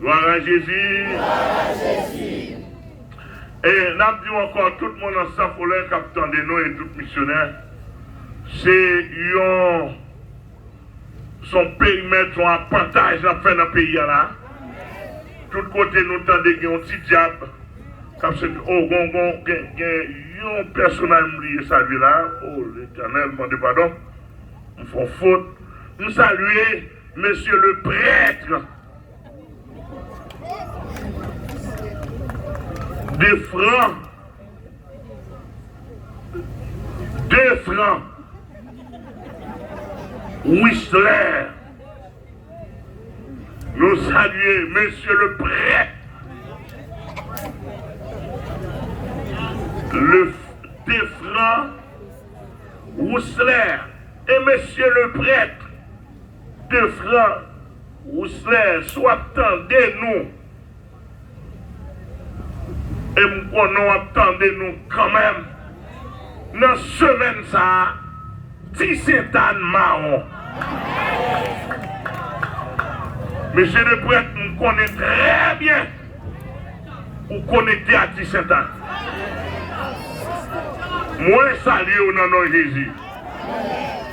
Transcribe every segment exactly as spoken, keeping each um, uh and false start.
Glwa a Jezi. E n ap di w ankò, tout moun nan San Folè k ap tande nou e tout misyonè, se yon, se yon perimèt, se yon apantaj n ap fè nan peyi a la. Tout kote nou tande gen yon ti dyab k ap se, o, gon, gon, gen, gen yon pèsonaj m bliye salye la. O, Letènèl, mande padon. M fè yon fot. M salye mesye le prèt Defran. Defran Wisler. Nou salye mesye le prèt le Defran Wisler e mesye le prèt Defran Wisler, si w ap tande nou, e m konnen w ap tande nou kanmenm, nan semèn sa a, Ti Sentàn mawon. Mesye le prèt, m konnen trè byen ou konekte ak Ti Sentàn. Mwen salye w nan non Jezi.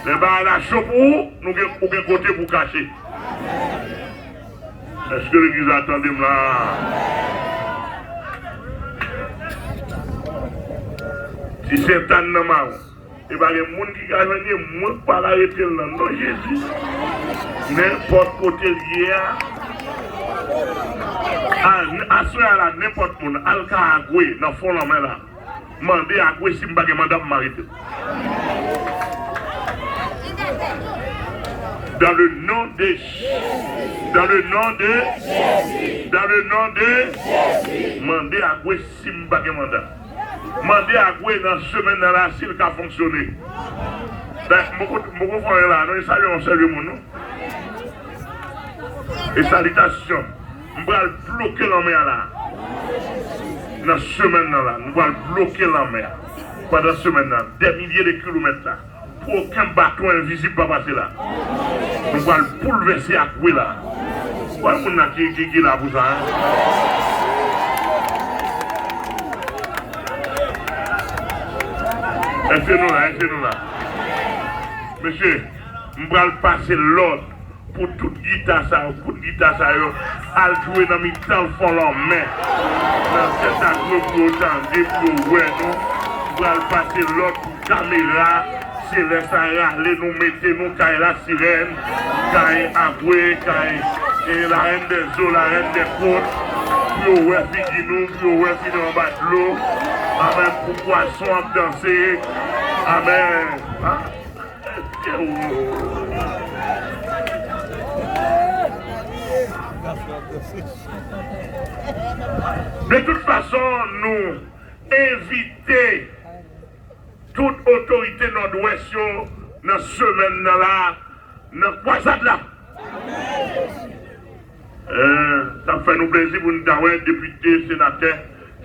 Lè bagay la cho pou ou, nou gen, ou gen kote pou w kache. Èske legliz la tande m la? Ti Sentàn nan mawon. E pa gen moun ki ka jwenn li, mwen k pral arete l nan non Jezi. Nenpòt kote l ye a. A, aswè a la, nenpòt moun, al ka Agwe nan fon lanmè la. Mande Agwe si m pa gen manda pou m arete l. Dans le nom de, dans le nom de, dans le nom de, mande Agwe si m pa gen manda. Mande Agwe nan semèn nan la si l ka fonksyone. Ben, m poko, m poko fè anyen la, non, e salye yon sèl moun, non. E salitasyon. M pral bloke lanmè a la. Nan semèn nan la, nou pral bloke lanmè a. Pandan semèn nan, dè milye de kilomèt la, pou okenn bato envizib pa pase la. Nou pral boulvèse Agwe la. Wè moun nan ki, ki, ki la pou sa, en? Èske nou la? Èske nou la? Mesye, m pral pase lòd pou tout gita sa yo, kout gita sa yo, al jwe nan mitan fon lanmè. Nan sèt ak nou pou yo tande, pou yo wè nou. M pral pase lòd pou kamera selès la rale nou, mete nou kay Lasirèn, kay Agwe, kay, e, Larèn dèzo, Larèn dèkot, pou yo wè figi nou, pou yo wè si nou anba dlo. Amèn. Pou pwason ap danse. Amèn. Ah. De tout fason, nou envite tout otorite Nòdwès yo nan semèn nan la, nan kwazad la. Eh, sa ap fè nou plezi pou n ta wè depite, senatè,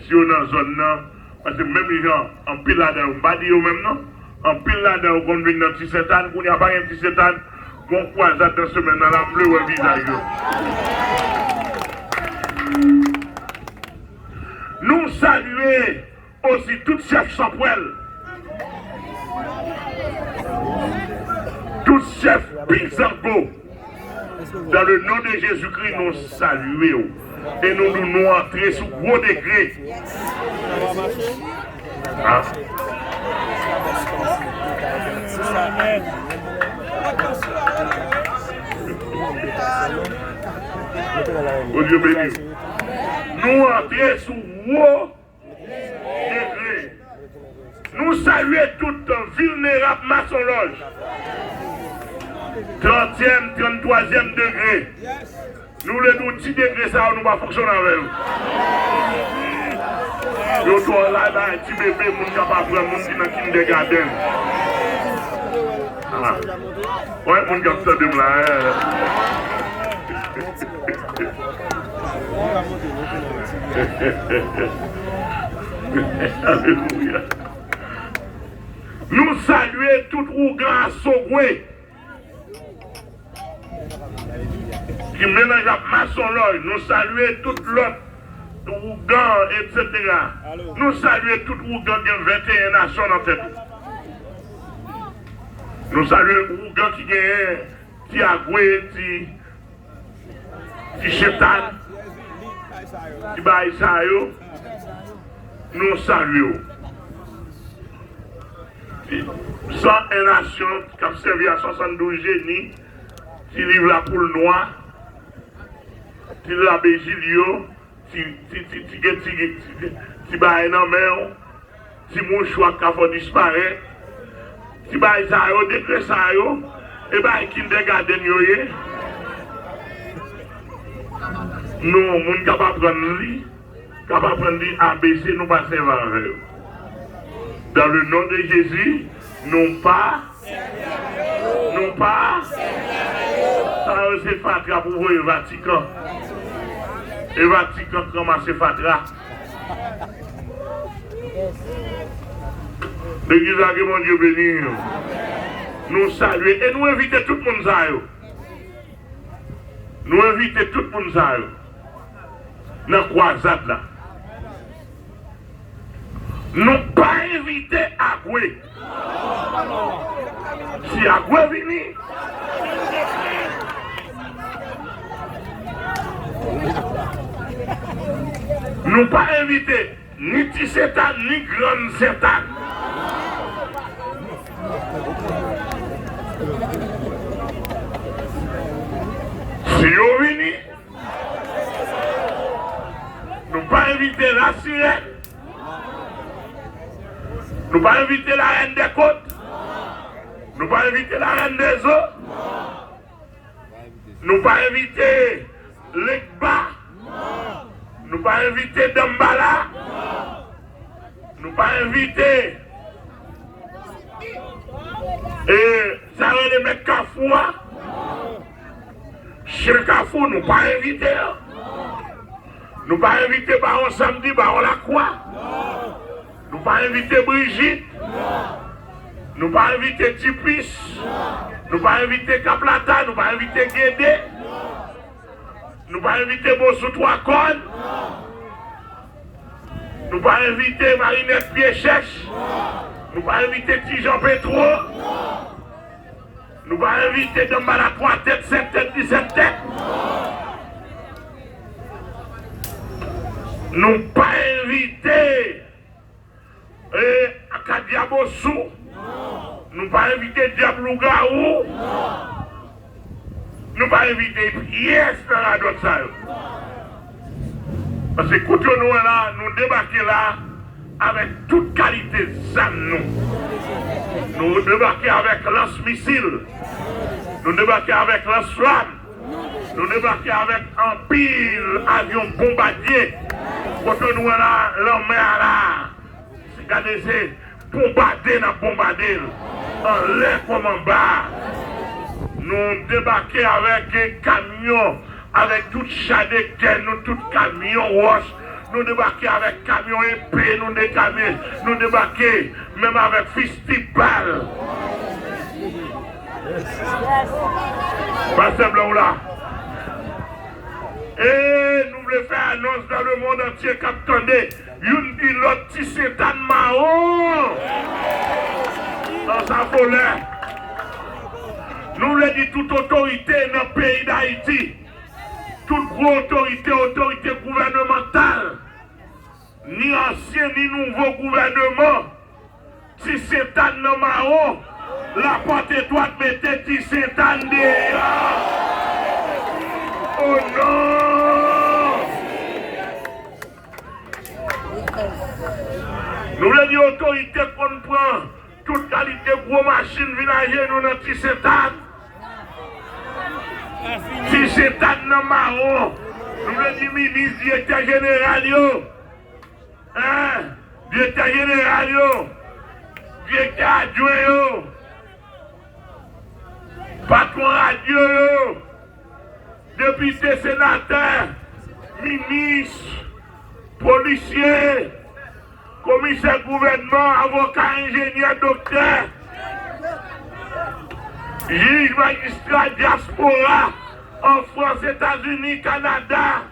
si yo nan zòn nan. Paske menm jan, anpil ladan yo, m pa di yo menm non, anpil ladan yo konn vin nan Ti Sentàn, kounye a pa gen Ti Sentàn, gon kwazad nan semèn nan la, m vle wè vizaj yo. Nou salye osi tout chèf sanpwèl, tout chèf bizango. Dans le nom de Jésus-Christ, nou salye w. E nou di w nou antre sou gwo degre. Ah. Bondye beni w. Nou antre sou gwo degre. Nou salye tout vilnerab masonlòj. Trantyèm, tranntwazyèm degre. Nou vle di w ti degre sa yo, nou pa fonksyone avè yo. Yo twò la, bay ti bebe, moun k ap aprann, moun ki nan kindergarten. Ah. Wè, moun k ap tande m la, eh. Alelouya. Nou salye tout ougan a Sogwe. ki melanje ak masonlòj. Nou salye tout lòt ougan, etsetera. Nou salye tout ougan, gen venteyen nasyon nan tèt ou. Nou salye ougan ki genyen ti agwe, ti, ti chetan, ti bagay sa yo. Nou salye w. San en nasyon k ap sèvi a swasanndouz jeni, ti liv lapoul nwa, ti labe Jilyo, ti, ti, ti, ti, ti, ti, ti, ti bagay nan men w, ti mouchwa k ka fè w disparèt, ti bagay sa yo, dekrè sa yo, e bagay kindergarten yo ye. Nou, moun k ap aprann li, k ap aprann li A B C, nou pa sèvi avè yo. Dans le nom de Jésus, nou pa, nou pa. Sa yo se fatra pou voye Vatikan. E Vatikan k ranmase fatra. Legliz la, ke Bondye beni nou. Nou salye e nou envite tout moun sa yo. Nou envite tout moun sa yo nan kwazad la. Nou pa envite Agwe. Si Agwe vini, nou pa envite ni ti Sentan, ni grann Sentan. Si yo vini, nou pa envite lasirèn. Nou pa envite larèn dè kot. Nou pa envite larèn dè zo. Nou pa envite Legba. Nou pa envite Danmbala. Nou pa envite, e, sa yo rele mèt kafou a. Chen kafou, nou pa envite yo. Nou pa envite Bawon Sanmdi, Bawon Lakwa. Nou pa envite Brijit. Nou pa envite Tipis. Nou pa envite Kaplata, nou pa envite Gede. Nou pa envite Bosou Twa Kòn. Nou pa envite Marinèt Pye Chèch. Nou pa envite Ti Jan Petwo. Nou pa envite Danmbala twa tèt, sèt tèt, disèt tèt. Nou pa envite, e, Akadyab Osou. Nou pa envite dyab lougawou. Nou pa envite pyès nan radòt sa yo. Paske kote nou wè la, nou debake la avèk tout kalite zam nou. Nou debake avèk lans misil. Nou debake avèk lans flam. Nou debake avèk anpil avyon bonbadye. Kote nou wè la, lanmè a la. Gade, se bonbade n ap bonbade l. Anlè kòm anba. Nou debake avèk kamyon, avèk tout cha de kè nou, tout kamyon wòch. Nou debake avèk kamyon epe, nou dekame, nou debake menm avèk fistibal. Pastè Blan, ou la? E nou vle fè anons dans le monde entier k ap tande, youn di lòt, Ti Sentan mawon. Ansanm volè. Nou vle di tout otorite nan peyi Dayiti, tout gwo otorite, otorite gouvènemantal, ni ansyen ni nouvo gouvèneman, Ti Sentan nan mawon, lapòt etwat, mete Ti Sentan deyò. O non! Nou vle di otorite konn pran tout kalite gwo machin vin ajenou nan Ti Sentan. Ti Sentan nan mawon. Nou vle di minis, direktè jeneral yo. Hein? Direktè jeneral yo, direktè adjwen yo, patwon radyo yo, depite, senatè, minis, polisye, komisè gouvènman, avoka, enjenyè, doktè, jij, majistra, dyaspora, an Frans, Etazini, Kanada,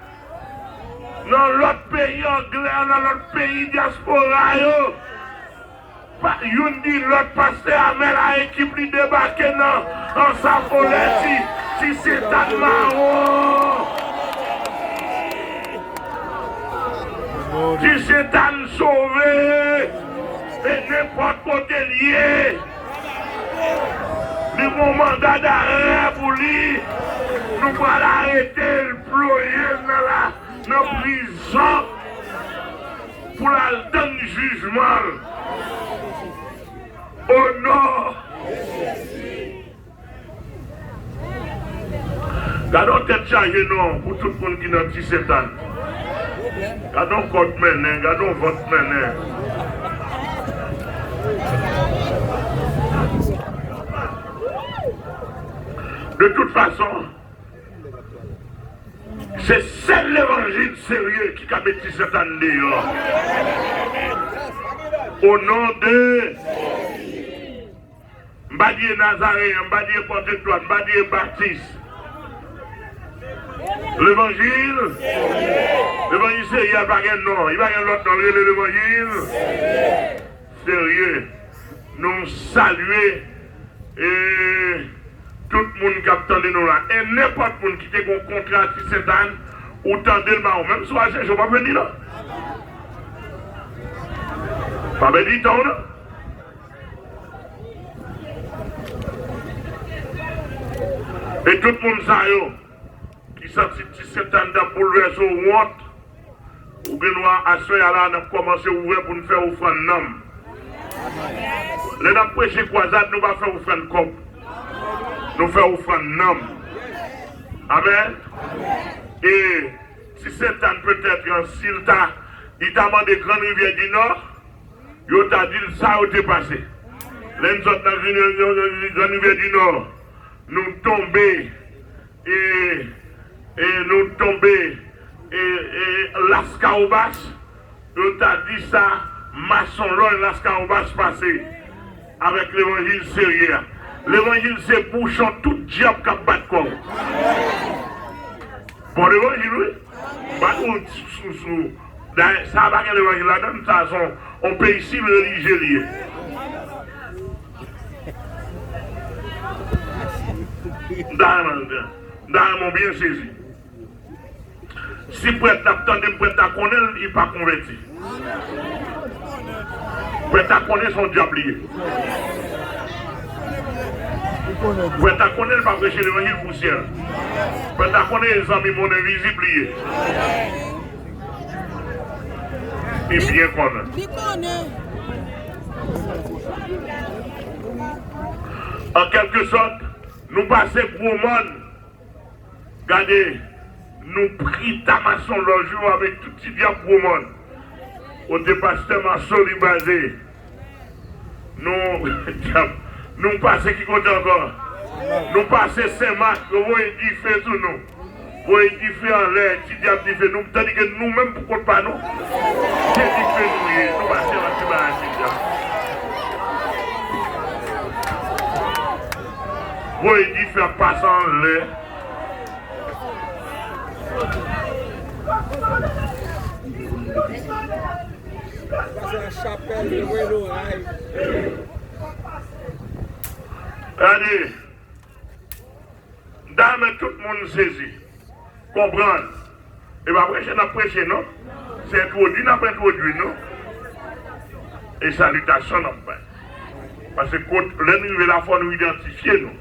nan lòt peyi anglè, nan lòt peyi dyaspora yo. Pa, youn di lòt, pastè Amèl a ekip li debake nan Ansafolè, ti, ti Sentann mawon. Ti Sentann sove. E nenpòt kote l ye, li gon manda darè pou li. Nou pral arete l, ploye l nan la, nan prizon pou l al tann jijman l. O non! Gade yon tèt chaje non pou tout moun ki nan Ti Sentann. Gade yon kò k mennen, gade yon vant k mennen. De tout fason, se sèl levanjil serye ki ka met Ti Sentann deyò. O non de M pa di e Nazareyen, m pa di e Pòt Edwad, m pa di e Batis. Levanjil, levanjil serye a pa gen non, li pa gen lòt non, li rele levanjil serye. Nou salye, e, tout moun k ap tande nou la. E nenpòt moun ki te gen yon kontra Ti Sentann, ou tande l ba ou. Menm si w al chèche, w p ap jwenn li non. Pa pèdi tan w non. E tout moun sa yo ki santi Ti Sentann t ap boulvèse w, wont, ou gen dwa aswè a la, n ap kòmanse ouvè pou n fè ofrann nanm. Lè n ap preche kwazad, nou pa fè ofrann kòb. Nou fè ofrann nanm. Amèn. E Ti Sentann, petèt, si l ta, li ta mande Grann Rivyè di Nò, yo ta di l sa yo te pase. Lè n sot nan Grann Rivyè di Nò, nou tonbe, e, e nou tonbe, e, e Laskawobas, yo ta di sa, Masonlòy Laskawobas pase avèk levanjil serye a. Levanjil se bouchon tout dyab k ap bat kò w. Bon levanjil, wi. Bat ou sou, sou. Dayè, sa pa gen levanjil ladan l, sa se yon, yon peyi sib relijye li ye. M ta renmen, m ta renmen w byen sezi. Si prèt la ap tande m, prèt la konnen l, li pa konvèti. Prèt la konnen se yon dyab li ye. Prèt la konnen l pa preche levanjil pou syèl. Prèt la konnen e zanmi monn envizib li ye. Li byen konnen. Li konnen. An kèlkesòt, nou pase gwo mòn. Gade, nou pri ta Masonlòy yo avèk tout ti dyab gwo mòn. Kote pastè Maso li baze. Nou, dyab, nou pase ki kote ankò? Nou pase Senmak, yo voye dife sou nou. Voye dife anlè, ti dyab dife. Nou, tandike nou menm pou kont pa nou, se dife nou ye. Nou pase nan ti bagay ti dyab. Voye dife ap pase anlè. Pase nan chapèl, yo voye loray. Gade, m ta renmen tout moun sezi, konprann. E pa preche n ap preche, non. Se entwodui n ap entwodui nou. E salitasyon n ap bay. Paske kot, lè n rive la, fò nou idantifye nou.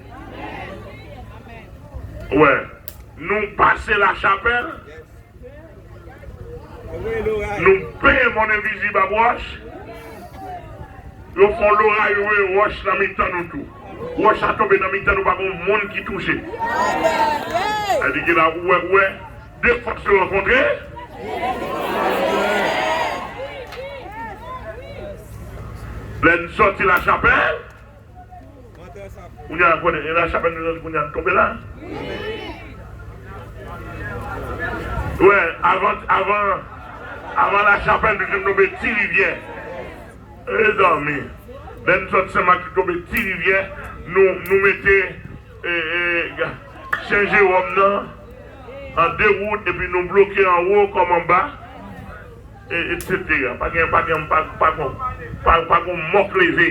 Wè, nou pase Lachapèl, nou penyen monn envizib ak wòch. Yo fè yon loray, yo voye wòch nan mitan nou tou. Wòch la tonbe nan mitan nou, pa gen moun ki touche. Sa di gen la, ou wè, ou wè, de fòs yo rankontre. Lè n sòti Lachapèl, kounye a, konnen, e Lachapèl nou sòti kounye a, n tonbe la. Wè, avan, avan, avan Lachapèl, nou te tonbe Ti Rivyè. Mezanmi, lè n sot Senmak tonbe Ti Rivyè, nou, nou mete, e, e, ga-, Sen Jewòm nan, an de wout, epi nou bloke anwo kòm anba, e, etsetera. Pa gen, pa gen, pa, pa gon, pa, pa gon mò k leve.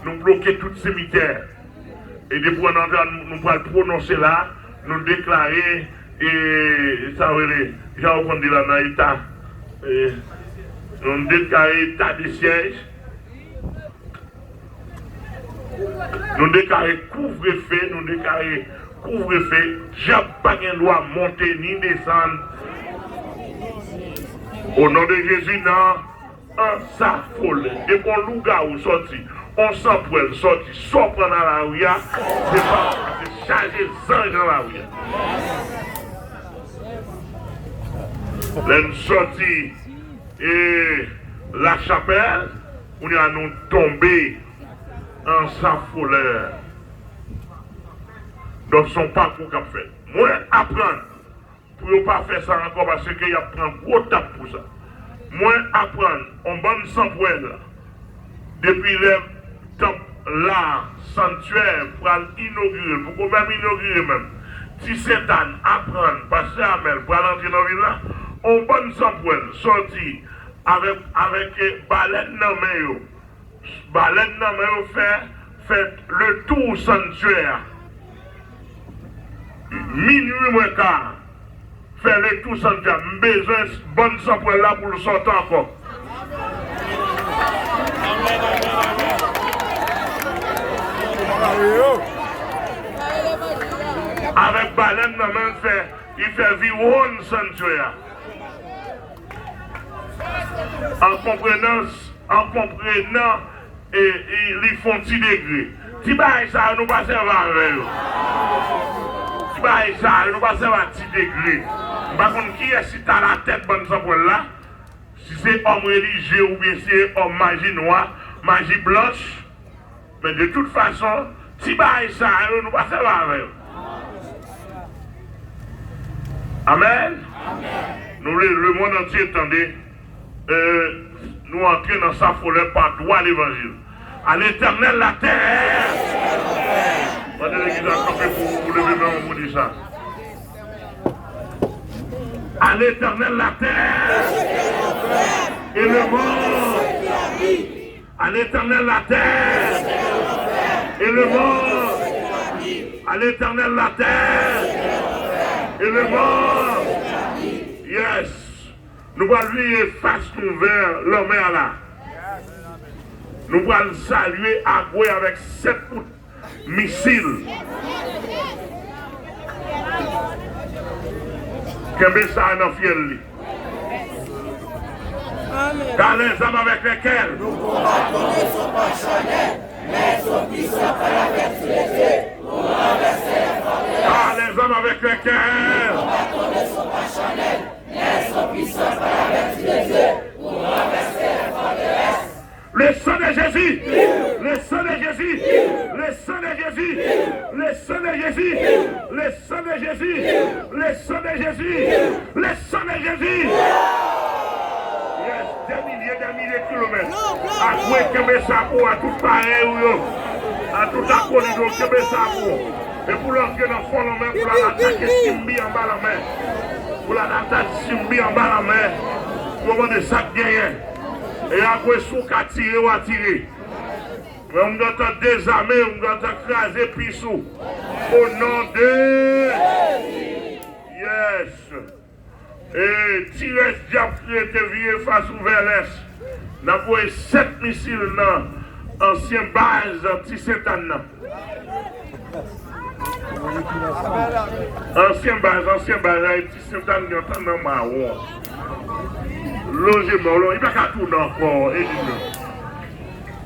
Nou bloke tout simitè. E depi w ann antre, nou pral pwononse la, nou deklare, e, sa w rele, jan yo konn di la nan eta, e, nou deklare eta de syèj, nou deklare kouvrefe, nou deklare kouvrefe, dyab pa gen dwa monte ni desann. O non de Jezi, nan ansafolè. Depi yon lougawou sòti, yon sanpwèl sòti, sa w pran nan lari a, se pa, se chaje zanj nan lari a. Lè n sòti, e, Lachapèl, kounye a nou tonbe ansafolè. Donk, se yon pakou k ap fèt. Mwen aprann pou yo pa fè sa ankò, paske y ap pran gwo tap pou sa. Mwen aprann yon bann sanpwèl, depi lè tanp la, santyè, pral inogire, poko menm inogire menm. Ti Sentàn aprann, pastè Amèl pral antre nan vil la, yon bann sanpwèl sòti avèk, avèk, eh, balèn nan men yo. Balèn nan men yo fè, fè letou santyè a. Minui mwen ka fè letou santyè a. M bezwen bann sanpwèl la pou l sòti ankò. Avèk balèn nan men l fè, li fè viwonn santyè a. An konprann, an konprenan, e, e, li fè yon ti degre. Ti bagay sa yo, nou pa sèvi avè yo. Ti bagay sa yo, nou pa sèvi ak ti degre. M pa konn kiyès ki t alatèt bann sanpwèl la, si se òm relijye oubyen se òm maji nwa, maji blanch. Men de tout fason, ti bagay sa yo, nou pa sèvi avè yo. Amèn. Nou vle lemonn antye tande, euh, nou antre nan sa folè pa dwa levanjil. À l'Éternel la terre. Pandan legliz la kanpe pou, pou leve men w pou di sa. À l'Éternel la terre et le monde. À l'Éternel la terre et le monde. À l'Éternel la terre et le monde. Yes. Nou pral vire fas nou vè lanmè a la. Nou pral salye Agwe avèk sèt kout misil. Kenbe sa nan fyèl li. Car les armes avec lesquelles nous combattons ne sont pas charnelles, mais elles sont puissantes par la vertu de Dieu pour renverser les forteresses. Car les armes avec lesquelles nous combattons ne sont pas charnelles, mais elles sont puissantes par la vertu de Dieu pour renverser les forteresses. Le sang de Jésus! Le sang de Jésus! Le sang de Jésus! Le sang de Jésus! Le sang de Jésus! Le sang de Jésus! Le sang de Jésus! Yes, des milliers, des milliers de kilomètres. Agwe, kenbe sa pou w a tout parèy ou yo. A tout akolit ou yo, kenbe sa pou w. E pou l antre nan fon lanmè, pou l al atake Simbi anba lanmè. Pou l al atake Simbi anba lanmè. Pou yo mande sa k genyen. E Agwe, si w ka tire, w a tire. Men m gentan dezame, m gentan kraze pis ou. O non de... Yes. E ti rès dyab ki rete vire fas ou vè lès. N ap voye sèt misil nan ansyen baz Ti Sentàn nan. Ansyen baz, ansyen baz la, e Ti Sentàn gentan nan mawon. Lonje men w, li pa ka tounen ankò, e di non.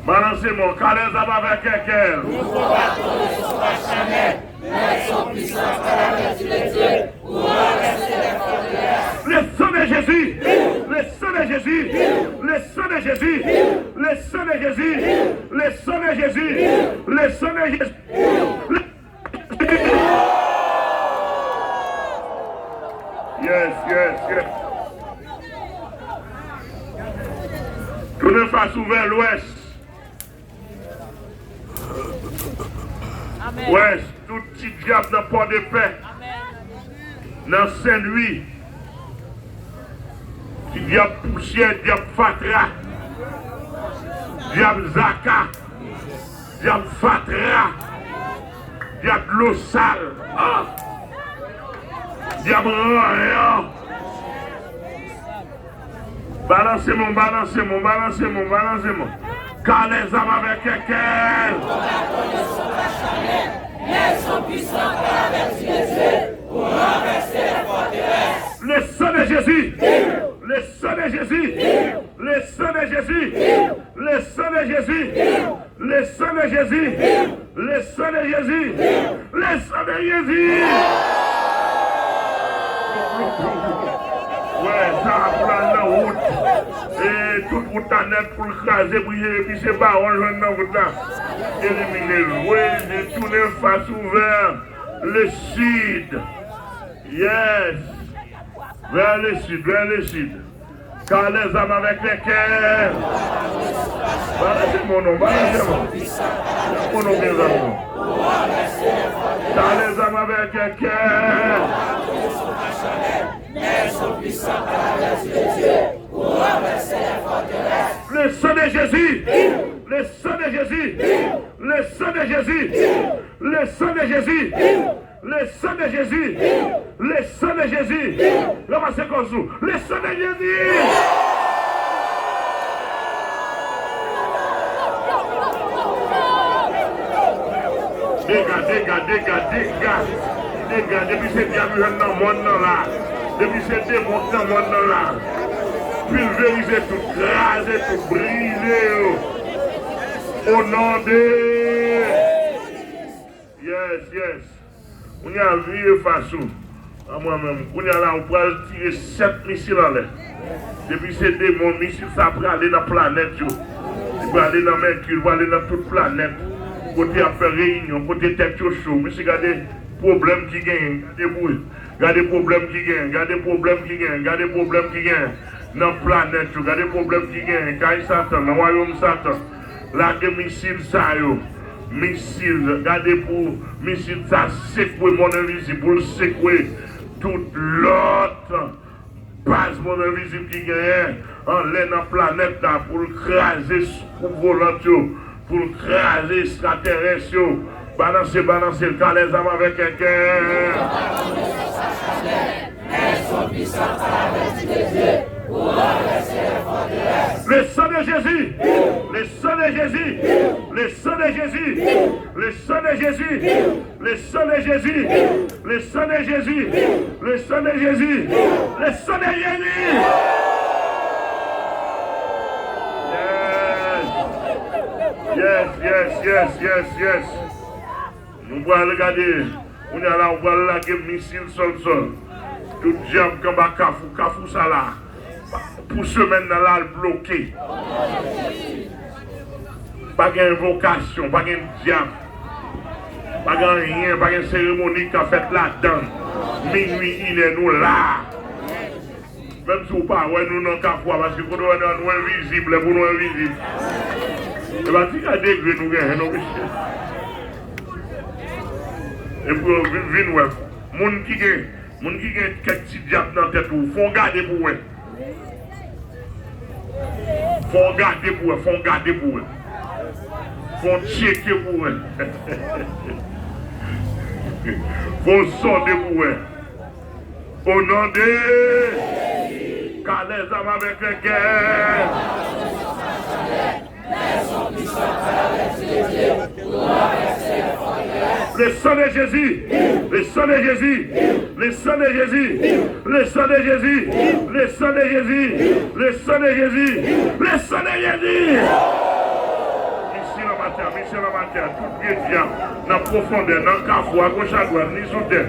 Balanse men w, car les armes avec lesquelles nous combattons ne sont pas charnelles, mais elles sont puissantes par la vertu de Dieu pour renverser les forteresses. Le sang de Jésus, le sang de Jésus, le sang de Jésus, le sang de Jésus, le sang de Jésus, le sang de Jésus. Yes, yes, yes. Tounen fas ou vè lwès. Wès. Tout ti dyab nan Pòdepè, nan Senlwi, ti dyab pousyè, dyab fatra, dyab zaka, dyab fatra, dyab dlo sal, ah! Dyab ranyan. Balanse men w, balanse men w, balanse men w, balanse men w. Car les armes avec lesquelles elles sont puissantes à la vertu de Dieu pour renverser les forteresses. Le sang de Jésus. Le sang de Jésus. Le sang de Jésus. Le sang de Jésus. Le sang de Jésus. Le sang de Jésus. Le sang de Jésus. Wè, sa ap pral nan wout. E tout wout la nèt pou l kraze, brize, epi se bawon l jwenn nan wout la. Elimine l. Voye l tounen fas ou vè le sid. Yes. Vers le sud, vers le sud. Car les armes avec lesquelles. Balanse men w non, balanse men w. Mon non gen zam non. Car les armes avec lesquelles. Le sang de Jésus. Le sang de Jésus. Le sang de Jésus. Le sang de Jésus. Le sang de Jésus! Le sang de Jésus! Ranmase kò w. Le sang de Jésus! Dega, dega, dega, dega! Dega, depi se dyab jwenn nan mòn nan la, depi se demon k nan mòn nan la, pilverize tout, kraze tout, brize yo. O non de Yes, yes. Kounye a vire fas ou a mwen menm. Kounye a la, ou pral tire sèt misil anlè. Depi se demon, misil sa prale nan planèt yo. Li prale nan Mèki, li prale nan tout planèt. Kote y ap fè reyinyon, kote tèt yo cho. Mesye, gade pwoblèm ki genyen. Gade pou, gade pwoblèm ki genyen. Gade pwoblèm ki genyen. Gade pwoblèm ki genyen nan planèt yo. Gade pwoblèm ki genyen kay Satan, nan wayòm Satan. Lage misil sa yo. Misil, gade pou misil sa sekwe mond envizib, pou l sekwe tout lòt baz mond envizib ki genyen anlè nan planèt la, pou l kraze koup volant yo, pou l kraze ekstratèrès yo. Balanse, balanse l, car les armes avec lesquelles. Le sang de Jésus! Le sang de Jésus! Le sang de Jésus! Le sang de Jésus! Le sang de Jésus! Le sang de Jésus! Le sang de Jésus! Le sang de Jésus! Yes! Yes, yes, yes, yes, yes! Nou pral gade, kounye a la, ou pral lage misil sòl sòl. Tout dyab k anba kafou, kafou sa la, pou semèn nan la, l bloke. Pa gen envokasyon, pa gen dyab. Pa gen anyen, pa gen seremoni k ap fèt ladan l. Minui, inè, nou la. Menm si w pa wè nou nan kafou a, paske kote w wè nou, nou envizib, lè pou nou envizib. E pa ti ka degre nou genyen non, mesye. Epi w vin, vin wè. Moun ki gen, moun ki gen kèk ti dyab nan tèt ou, fò w gade pou w wè. Fò w gade pou w wè, fò w gade pou w wè. Fò w tcheke pou w wè. Fò w sonde pou w wè. Au nom de, car les armes avec lesquelles. Le sang de Jésus, le sang de Jésus, le sang de Jésus, le sang de Jésus, le sang de Jésus, le sang de Jésus, le sang de Jésus. Misil anba tè, misil anba tè, tout vye dyab nan pwofondè, nan kafou, agoch adwat, ni sou tè,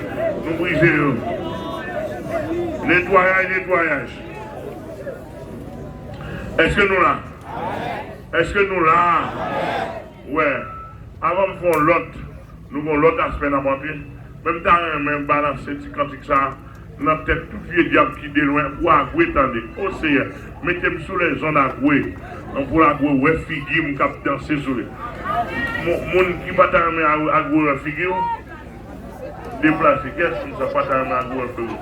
nou brize yo. Netwayaj, netwayaj. Èske nou la? Èske nou la? Wè, avan m fè yon lòt, nou gen yon lòt aspè n ap antre. Men m ta renmen balanse ti kantik sa a nan tèt tout vye dyab ki de lwen pou Agwe tande. O Seyè, mete m sou lèzonn Agwe. Pou Agwe wè figi m k ap danse sou li. Moun, moun ki pa ta renmen Agwe wè figi w, Deplase, kiyès moun sa pa ta renmen Agwe wè frero?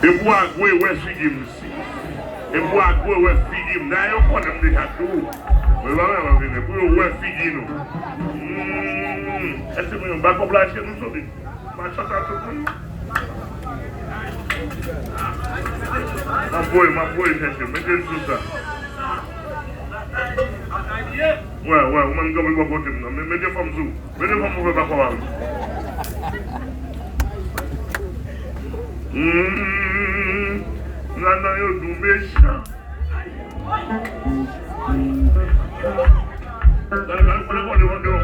E pou Agwe wè figi m si. E pou Agwe wè figi m. Dayè yo konnen m deja tou. Men yo pa renmen vini. Pou yo wè figi nou. Hmm. Èske mwen yon bakòp la èske nou soti? M ap chante a tout moun. M ap voye, m ap voye chèche. Mete l sou sa. Wè, wè, ou menm kanpe bò kote m nan. Mete fanm sou. Mete fanm ouvè bak ou a wi. Hmm, nan nan yo dou mechan. Gade, gade, gade, gade, gade.